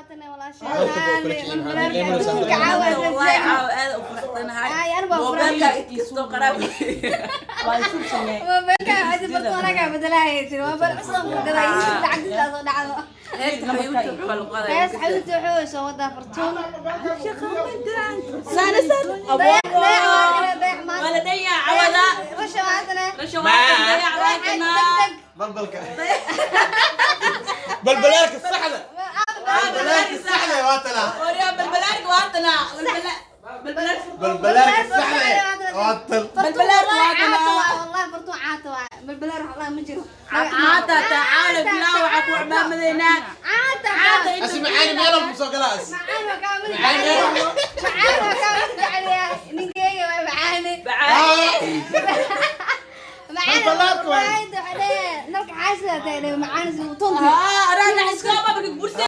Waatana walaashay. Adduunka caawa. Wallahi caawa aad u faraxsanahay. Ay, anigu waa Moobeelka inkastoo qaraab. Waa isu sameey. Moobeelka cadi barto anagaa badalaaya tiri. Waa bal cusub ku gadaa, Yusuf lacagtiisa soo dhacdo. Heesta xayuuta wuxuu la qaday. Hees xayuuta wuxuu soo wadaa Fartuun. Saana saana. Dayax, dayax waa kana, dayax maanta. Wala dayac cawada. Rasha maantana. Rasha waa kan, dayac waa kana. Deg deg. Balbalka, balbalaarka saxda, balbalaarka saxda waa tala. Waryaa, balbalaarka waa tana. Balbalaarka. Balbalaarka saxda waa tal. Balbalaar waa kana. Wallahi Fartuun caata waa balbalaar, wax ma jiro. Caata tacaala bilaa waxaa ku cimaamadaynaa. Caata. Caata. Asi macaani meel walba soo galaas. Macaan waa kaa mid jecel, macaan waa kaa mid jecel yahay ninkeyga, waa macaane. Macaan. Balbalaarka waa. Nalka xaasida tahay macaan tunti. Haa, anaa iska marka bursa.